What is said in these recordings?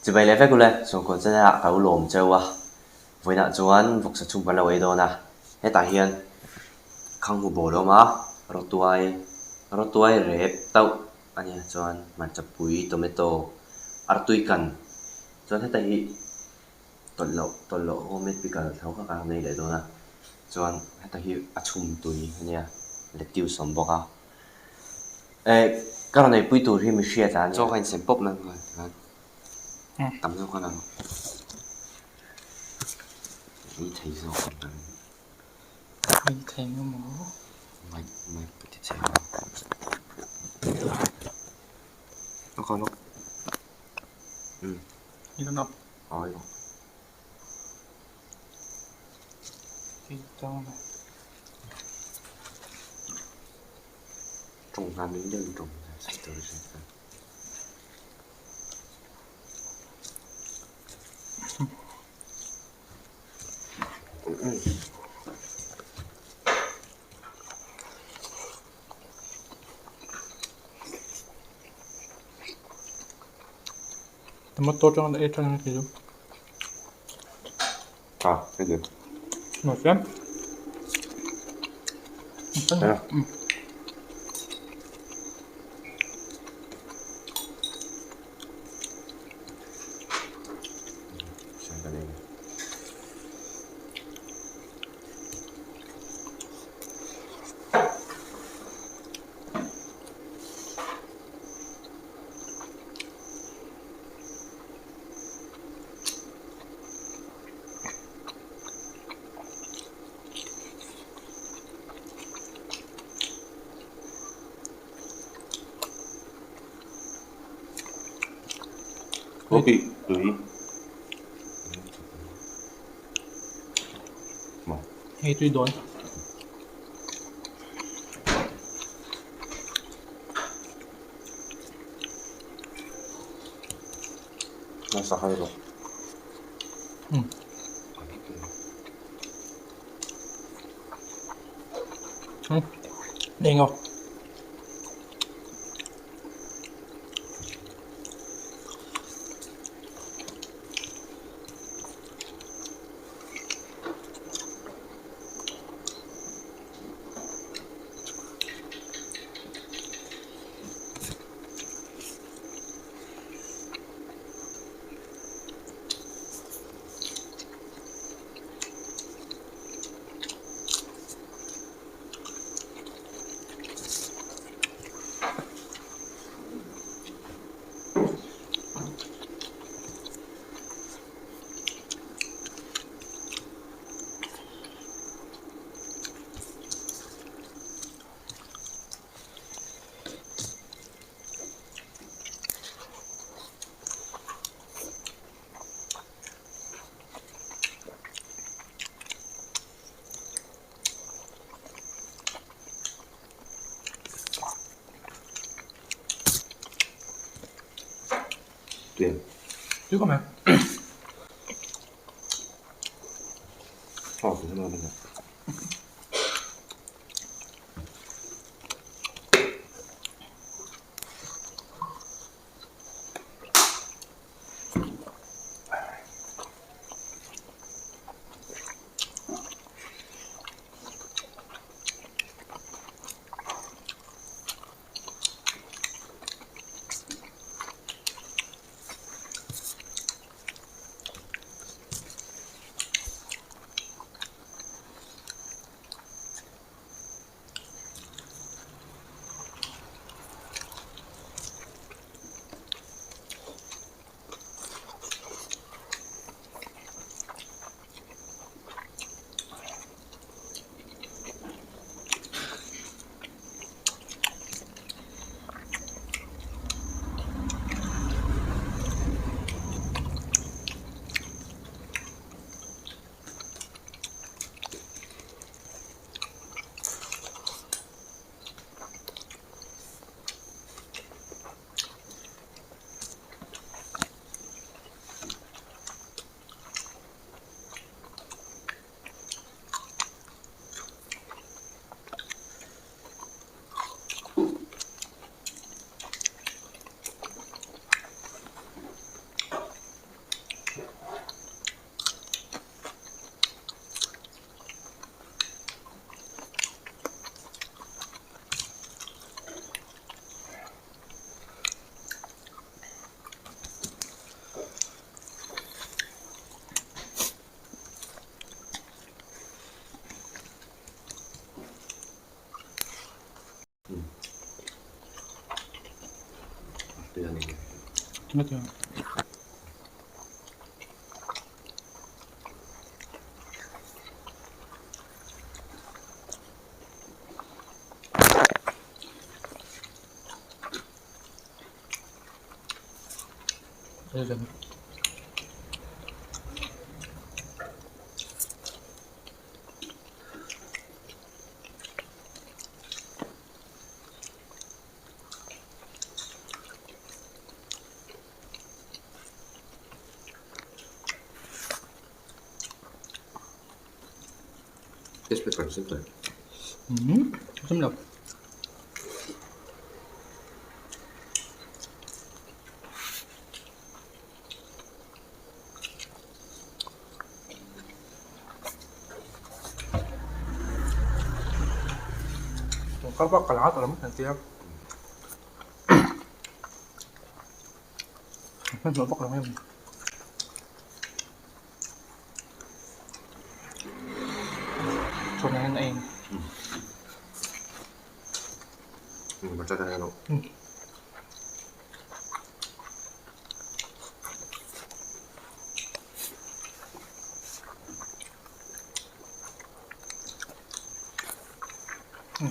Chibai leh vek ule, Sawngkawn channel ah ka lo lawm cheu a, vawiinah chuan vawksa chhung kan lo ei dawn a, hetah hian khanghu bawl a awm a, rawtuai rawtuai rep tauh a nia chuan hmarchapui tomato artui kan chuan heta hi tawlh loh tawlh loh homemade pickle tho kha kan nei leh dawn a, chuan heta hi a chhum tui a nia lettuce a awm bawk a. Eh ka rawn eipui tur hi mi hriat a nia. Chaw kha insem pawp nan khan tikhan tam zawk a lang. Ei thei zawk ang ka ring. Ei thei nga maw? Mai mai ka ti che a. A ka lawk. Um. I ka nap. Ai lawk. Tawng hna min deuh in tawng sawi tur a hriat kha. Tomato atanga ei than ang chu. Ah, cái gì? Ngọt lắm. Thế à? Ừ. Sang cái này. Gobi tui. Hei tui dawn. Nasa hai rawh. Um. Um. Ei ngawt. Tui. Tui khawp mai. Aw, tui khawp mai. Test paper sem tawh. Um, sem lo. Ka bak ka la tawh lo maw tia. Hmanhmawh vak lo em. Chhun hian a eng.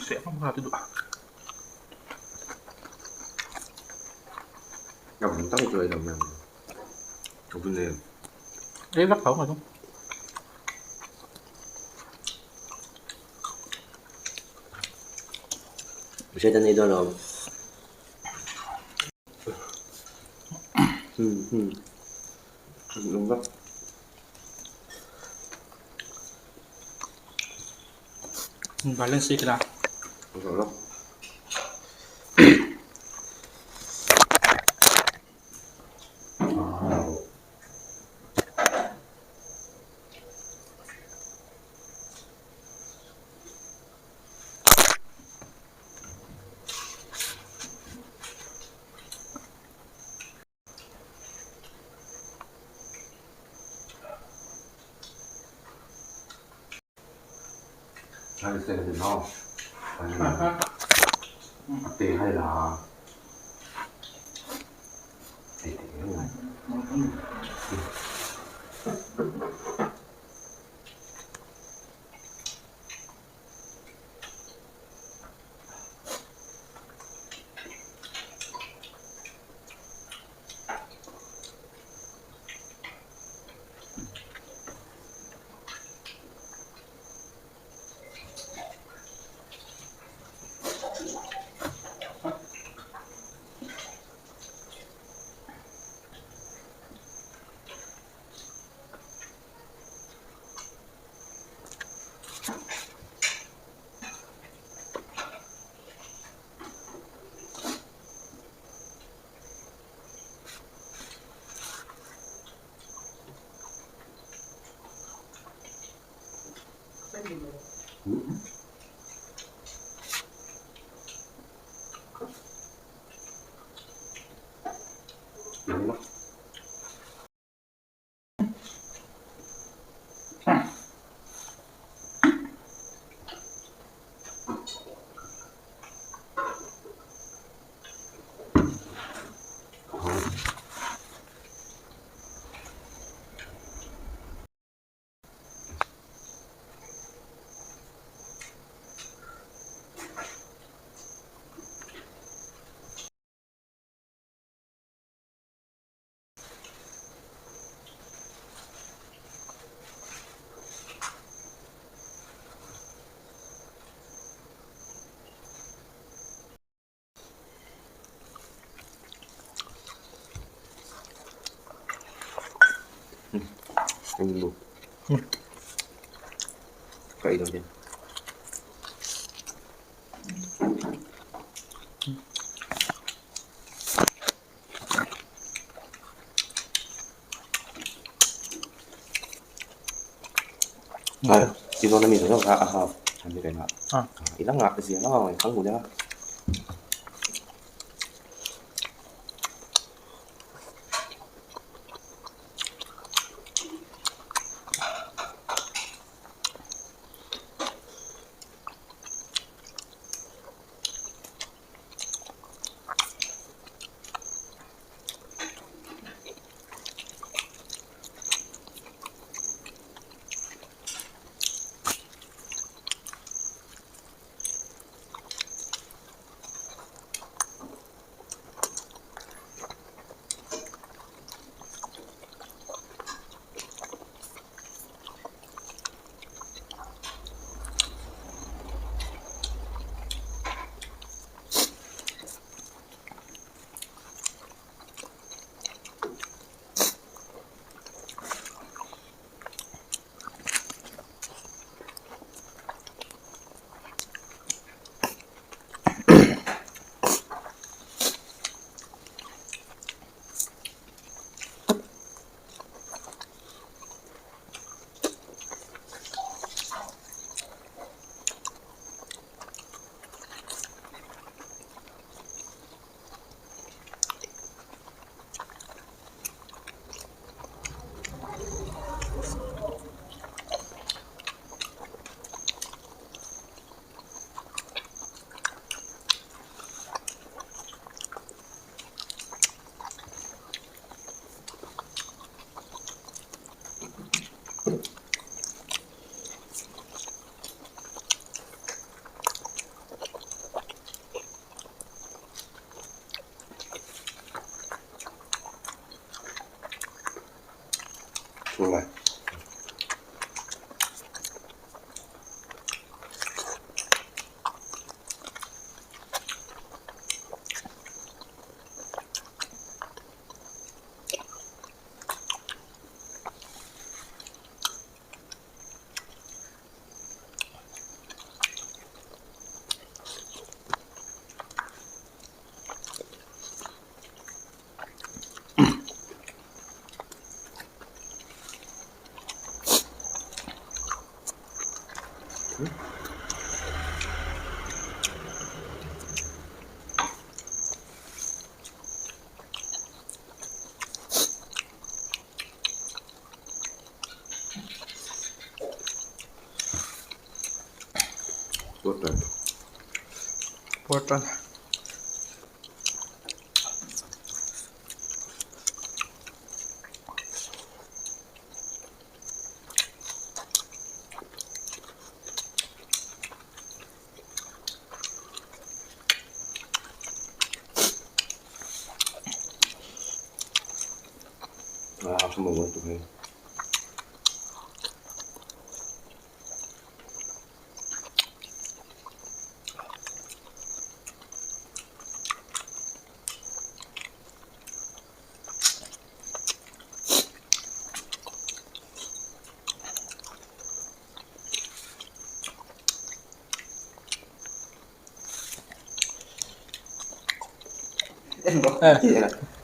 Seh hmang kha ti duh a. Ei vak tho mai chu. Balance ei kila. Portland. À, không ngồi tụi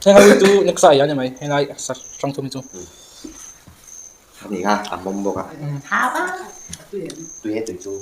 Heng ho hi chu next ah i a ni mai helai sa hrang thum hi chu. Ni kha a mawm bawk a. Tui e tui chu.